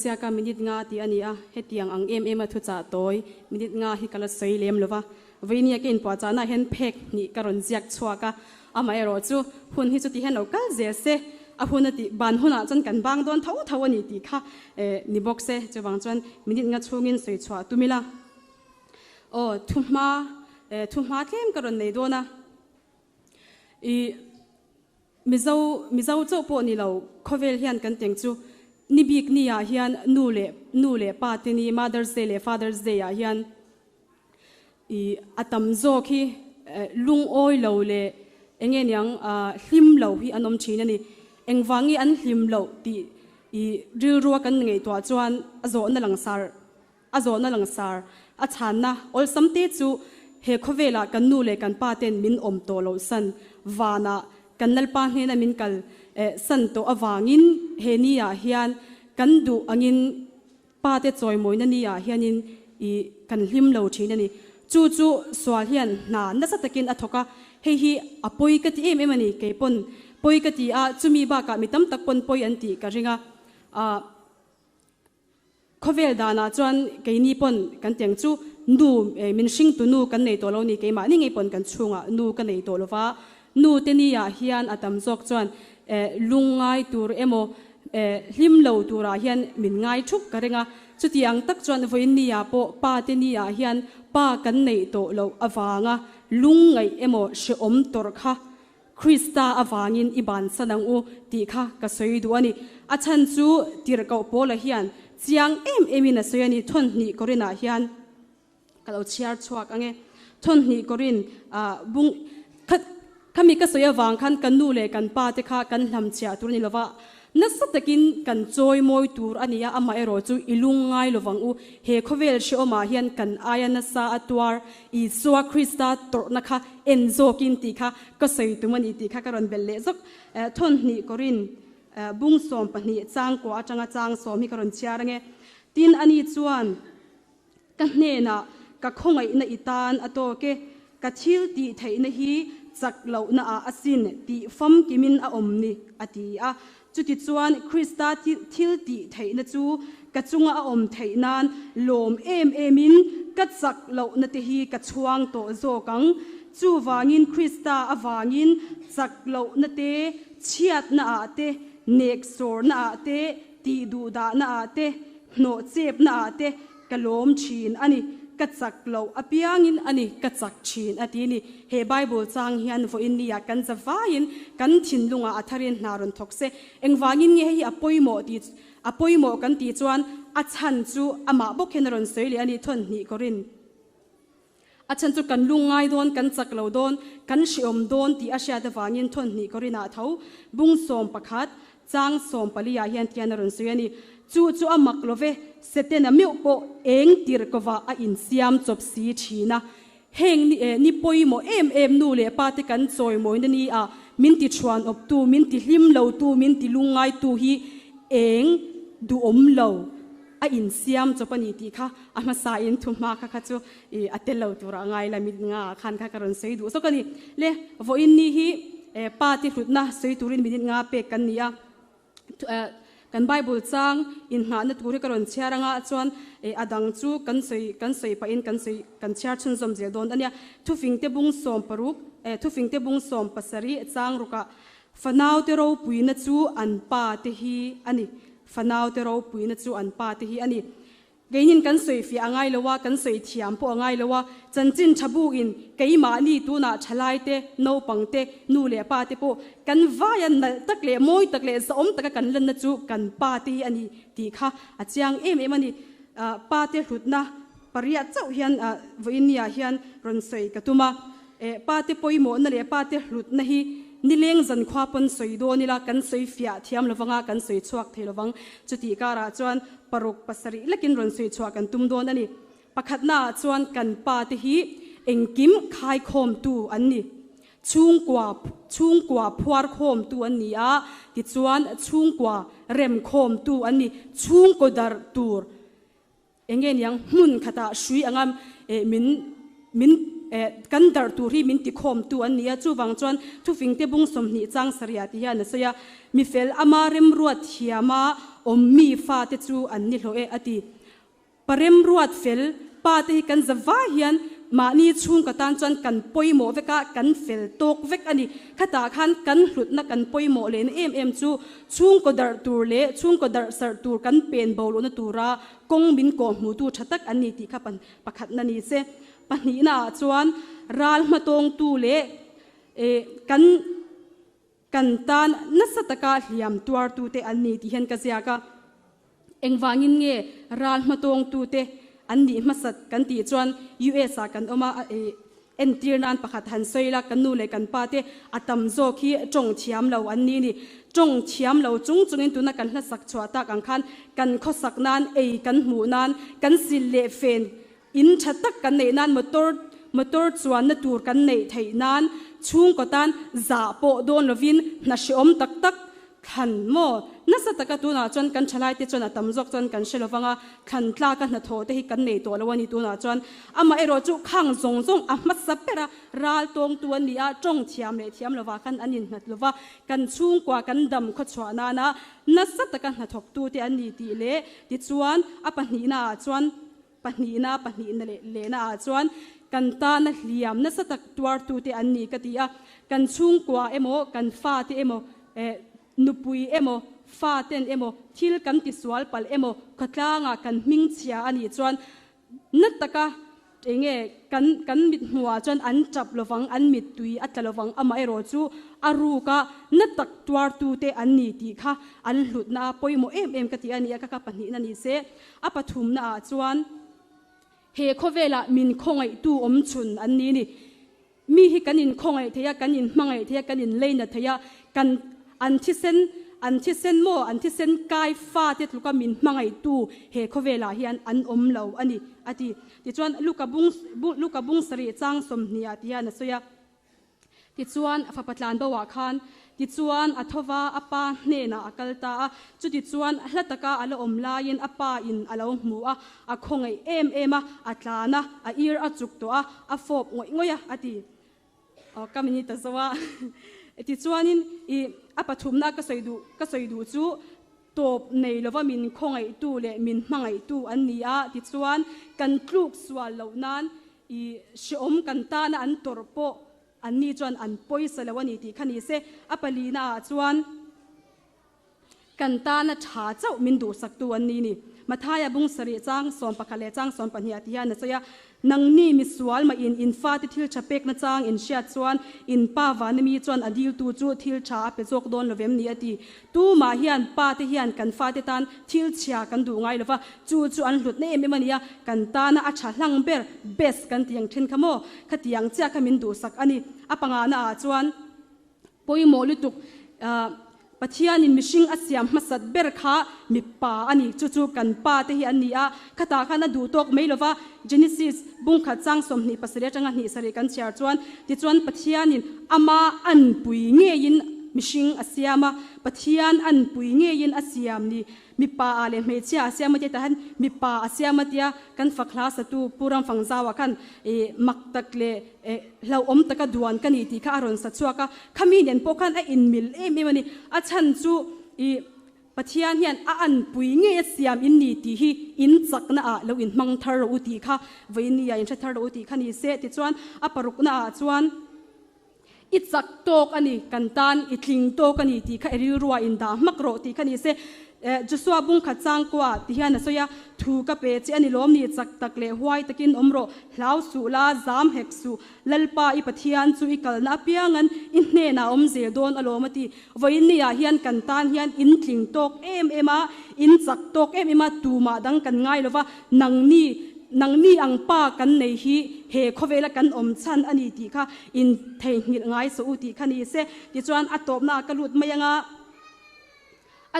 inziak a minute nga tih a ni a, hetiang ang em em a thuchah tawi minute nga hi ka la sawi lem lo va. Vawinia ka inpuahchahnaah hian phek hnih ka rawn ziak chhuak a, amaherawh chu hun hi chuti hian lo kal zel se, a hun a tih ban hunah chuan kan bang dawn tho tho a ni tih kha ni bawk se, chuvang chuan minute nga chhungin sawi chhuah tum ila. Aw, thuhma, thuhma tlem ka rawn nei dawn a, i. Mizo, Mizo chauh pawh ni lo, khawvel hian kan teng chu ni bik ni ah hian nu leh nu leh pa te ni Mother's Day leh Father's Day ah hian i a tam zawk hi lungawi lo leh eng nge niang hlim lo hi an awm thin a ni. Engvangi an hlim loh tih i rilrua kan ngaihtuah chuan a zawhna langsar A zawhna langsar, a chhanna awlsam te chu he khawvelah kan nu leh kan pa ten min awm tawh loh san vanah kan Lalpa hnena min kal san tawh avangin he ni ah hian kan duh angin pa te chawimawina ni ah hianin i kan hlim lo thin a ni. Chu chu sual hian hna nasa takin a thawk a, hei hi a pawi ka ti em em a ni, kei pawn pawi ka ti a, chumi bakah mi tam tak pawn pawi an tih ka ring a. Khawvel danah chuan keini pawn kan teng chu nu min hringtu nu kan nei tawh lo ni, keimahni ngei pawn kan chhungah nu ka nei tawh lova, nu te ni ah hian a tam zawk chuan lungngai tur emaw hlim lo turah hian min ngai thup ka ring a, chuti ang tak chuan vawiin ni ah pawh pa te ni ah hian pa kan neih tawh loh avanga lungngaih emaw hrehawm tawrh kha Krista avangin i bansan ang u tih kha ka sawi duh a ni. A chhan chu tirhkoh Paula hian chiang em emin a sawi a ni. Thawnhnih Korinah hian ka lo chhiar chhuak ang e. Thawnhnih Korin bung kha khami ka sawi avang khan kan nu leh kan pa te kha kan hlamchhiah tur a ni lova, Nasa takin kan chawi mawi tur a ni a, amaherawh chu i lung ngai lovang u. He khawvel hrehawmah hian kan aia nasa a tuar Isua Krista tawrhna kha en zawkin tih kha ka sawi tum a ni tih kha ka rawn belh leh zawk. Thawnhnih Korin bung 12 changkua atanga chang sawm hi ka rawn chhiar ange. Tin, ani chuan. Ka hnenah ka khawngaihna i tan a tawk e, ka thil tih theihna hi chak lohna ah asin tih famkimin a awm ni, a ti a. Chutichuan Krista thil tih theihna chu ka chunga a awm theih nan lawm em emin ka chak lohna te hi ka chhuang tawh zawk ang. Chuvangin Krista avangin chak lohna te, chhiatna ah te, neksawrna ah te, Tih duhdahna ah te, hnawh chepna ah te ka lawm thin a ni, ka chak loh apiangin a ni ka chak thin a ti ni. He Bible chang hian vawiin ni ah kan zavaiin kan thinlungah a tharin hna rawn thawk se. Engvangin nge hei hi a pawimawh tih a pawimawh kan tih chuan a chhan chu amah bawk hian a rawn sawi leh a ni, thawnhnih kawrin. A chhan chu kan lungngai dawn, kan chak lo dawn, kan hreawm dawn tih a hriat avangin thawnhnih Korinah tho bung 11, chang 14 ah hian tian a rawn sawi a ni. Chu chu a mak lo ve, Setana meuh pawh eng tirh kovah a insiam chawp si thin a. Heng ni eh ni pawimawh em em nu leh pa te kan chawimawina ni ah min ti chhuan awptu, min ti hlim lotu, min ti lungngaitu hi eng duhawm lo. A insiam chawp a ni tih kha a hmasa in thu hma kha kha chu i a tel lo tur ah ngai la mit nga ah khan kha ka rawn sawi duh zawk a ni. Le vawiin ni hi pa ti hlutna sawi turin minute nga pek kan ni a, kan Bible chang inngahna tur hi ka rawn chhiar anga chuan a dang chu kan sawi kan sawi pahin kan sawi kan chhiar chhunzawm zel dawn a nia. Thufingte bung 60 thufingte bung 70 chang rukah fanaute ropuina chu an pa te hi a ni. Fanaute ropuina chu an pa te hi a ni. Keinin kan sawi fiah a ngai lo a, kan sawi thiam pawh a ngai lo a, chanchin tha bukin keimahni tunah thalai te, naupang te, nu leh pa te pawh kan vaia nalh tak leh mawi tak leh zahawm taka kan lanna chu kan pa te hi a ni tih kha a chiang em em a ni. Pa te hlutna pariat chauh hian vawiinniah hian rawn sawi ka tum a. Pa te pawimawhna leh pa te hlutna hi nileng zankhua pawn sawi dawn ila kan sawi fiah thiam lovang a, kan sawi chhuak thei lovang. Chutih karah chuan paruk pasarih lekin rawn sawi chhuah kan tum dawn a ni. Pakhatnaah chuan kan pa te hi engkim khaikhawmtu an ni. Chhungkua chhungkua phuar khawmtu an ni a, tichuan chhungkua rem khawmtu an ni. Chhungkaw darh tur Eng nge niang hmun khatah hrui anga min min kan darh tur hi min tikhawmtu an ni a, chuvang chuan thufingte bung 20 chang sarih ah ti hian a sawi a, mifel ama remruat thiama awm mi fate chu an ni hlawh e, a ti. Pa remruat fel, pa te hi kan za vai hian mahni chhungkaw tan chuan kan pawimawh vek a, kan fel tawk vek a ni. Khatah khan kan hlutna kan pawimawh lehna em em chu chhungkaw darh tur leh chhungkaw darh sarh tur kan pen bo lohna tura kawng min kawhhmuhtu tha tak an ni tih kha pakhatna ni se. Pahnihnaah chuan ral hmatawngtu leh kan Kan tan nasa taka hliam tuartute an ni tih hian ka ziak a. Engvangin nge ral hmatawngtute an nih hmasat kan tih chuan US ah kan awm a, entir nan pakhat han sawi la, kan nu leh kan pa te a tam zawk hi tawng thiam lo an ni ni. Tawng thiam lo chung chungin tuna kan hlasak chhuah tak ang khan kan khawsak nan, ei kan hmuh nan, kan sil leh fen In tha tak kan neih nan motor motor chuanna tur kan neih theih nan chhungkaw tan zah pawh dawn lovin hna hreawm tak tak thlan maw? Nasa taka tunah chuan kan thalai te chuan a tam zawk chuan kan hre lovang a, thlan tlaka hnathawh te hi kan nei tawh lo a ni tunah chuan. Amaherawh chu khang zawng zawng a hmasa bera ral tawngtu an ni a, tawng thiam leh thiam lovah khan an innghat lova, kan chhungkua kan dam khawchhuah nana nasa taka hnathawktu te an ni tih leh tichuan a pahnihnaah chuan Pahnihna, pahnihna leh lehna ah chuan kan tana hliam nasa tak tuartute an ni ka ti a. Kan chhungkua emaw, kan fate emaw, eh, nupui emaw, faten emaw, thil kan tisual palh emaw, khawtlangah kan hmingchhia a nih chuan na taka enge kan kan mit hmuhah chuan an tap lovang, an mittui a tla lovang, amaherawh chu a ruka na tak tuartute an ni tih kha an hlutna a pawimawh em em ka ti a ni a, ka ka pahnihna ni se. A pathumna ah chuan he khawvelah min khawngaihtu awm chhun an ni ni. Mi hi kan inkhawngaih thei a, kan inhmangaih thei a, kan inleina thei a, kan an thisen an thisen maw an thisen kai fate tluka min hmangaihtu he khawvelah hian an awm lo a ni a ti. Tichuan Luka bung Luka bung sarih chang 20 ah ti hian a sawi a. Tichuan, fapa tlan bo ah khan tichuan a tho va, a pa hnenah a kal ta a. Chutichuan, hla taka a la awm laiin a pa in a lo hmu a, a khawngaih em em a, a tlan a, a ir a chuk tawh a, a fawp ngawih ngawih a, a ti. Aw, ka minute a zo a. Tichuanin, i a pathumna ka sawi duh, ka sawi duh chu tawp nei lova min khawngaihtu leh min hmangaihtu an ni a, tichuan kan tluk sual loh nan I hreawm kan tana an tawrh pawh anni chuan an pawisa lo a ni tih kha ni se, a palina ah chuan kan tana tha chauh min duhsaktu an ni ni. Mathaia bung sarih chang 11 leh chang 12 ah ti hian a sawi a, Nangni misual mah in in fate thil tha pekna chang in hriat chuan in pa vana mi chuan a diltu chu thil tha a pe zawk dawn lovem ni a ti. Tumah hian pa te hian kan fate tan thil chhia kan duh ngai lova, chu chu an hlutna em em a nia, kan tana a tha hlang ber, best, kan ti ang then kha maw? Khatiang chiah kha min duhsak a ni. A pangana ah chuan pawimawh lutuk Pathianin mihring a siam hmasat ber kha mipa a ni, chu chu kan pa te hi an ni a, khatah khan a duh tawk mai lova, Genesis bungkhat chang 27 atanga hnih sarih kan chhiar chuan tichuan Pathianin ama anpui ngeiin mihring a siam a, Pathian anpui ngeiin a siam ni, mipa ah leh hmeichhia a siam a tia tah hian mipa a siam a tia kan fak hla satu Pu Ramfangzau-ah khan ih mak tak leh eh hlauhawm taka duan ka ni tih kha a rawn sa chhuak a, khami nen pawh khan a inmil em em a ni, a chhan chu ih Pathian hian a anpui ngei a siam in ni tih hi in chakna ah lo in hmang thar rawh u tih kha vawiin ah in hre thar rawh u tih kha ni se tichuan a parukna ah chuan i chak tawk a ni kan tan i tling tawk a ni tih kha i rilrua in dah hmak rawh tih kha ni se Joshua bungkhat changkua ti hian a sawi a thu ka pe che a ni lawm ni chak tak leh huai takin awm rawh hlau suh la zam hek suh Lalpa i Pathian chu i kalna apiangan i hnenah awm zel dawn alawm a ti. Vawiin niah hian kan tan hian in tling tawk em em a, in chak tawk em em a, tumah dang kan ngai lova, nangni, nangni ang pa kan nei hi he khawvela kan awm chhan a ni tih kha in theihnghilh ngai suh u tih kha ni se. Tichuan a tawpnaah ka lut mai anga.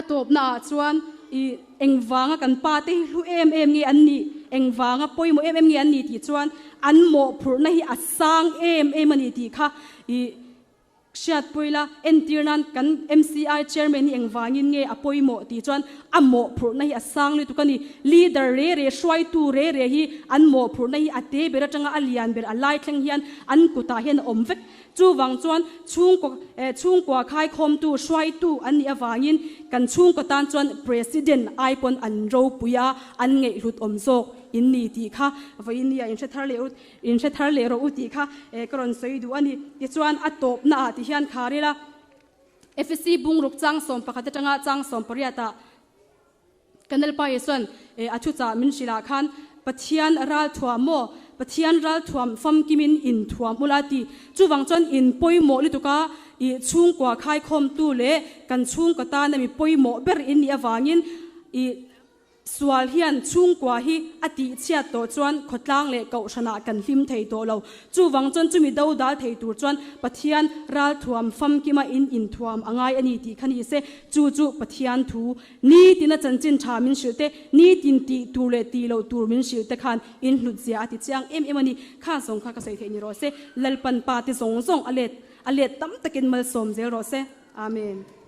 A tawpnaah chuan i engvanga kan pa te hi hlu em em nge an nih, engvanga pawimawh em em nge an nih tih chuan an mawhphurhna hi a sang em em a ni tih kha i hriatpui la. Entir nan kan MCI Chairman hi engvangin nge a pawimawh tih chuan a mawhphurhna hi a sang lutuk a ni. Leader re re, hruaitu re re hi an mawhphurhna hi a te ber atanga a lian ber a lai thleng hian an kutah hian a awm vek. Chuvang chuan chhungkaw eh chhungkua khaikhawmtu hruaitu an nih avangin kan chhungkaw tan chuan President ai pawn an ropui a, an ngaihhlut awm zawk in ni tih kha vawiin in hre thar leh ut in hre thar leh rawh u tih kha eh ka rawn sawi duh a ni. Tichuan a tawpna ah ti hian khar ila Efesi bungruk chang 11 atanga chang 18 ah Kan Lalpa Isua'n a thuchah min hrilh ah khan Pathian ralthuam maw, Pathian ralthuam famkimin inthuam ula ti. Chuvang chuan in pawimawh lutuk a, i chhungkua khaikhawmtu leh kan chhungkaw tana mi pawimawh ber in nih avangin i sual hian chhungkua hi a tihchhiat tawh chuan khawtlang leh kohhranah kan hlim thei tawh lo. Chuvang chuan chumi do dal thei tur chuan Pathian ralthuam famkima in inthuam a ngai a ni tih kha ni se, chu chu Pathian thu Nitin a chanchin tha min hrilh te, nitin tih tur leh tih loh tur min hrilh te khan in hlut zia a ti chiang em em a ni. Kha zawng kha ka sawi theih ni rawh se. Lalpan pa te zawng zawng a let a let tam takin malsawm zel rawh se. Amen.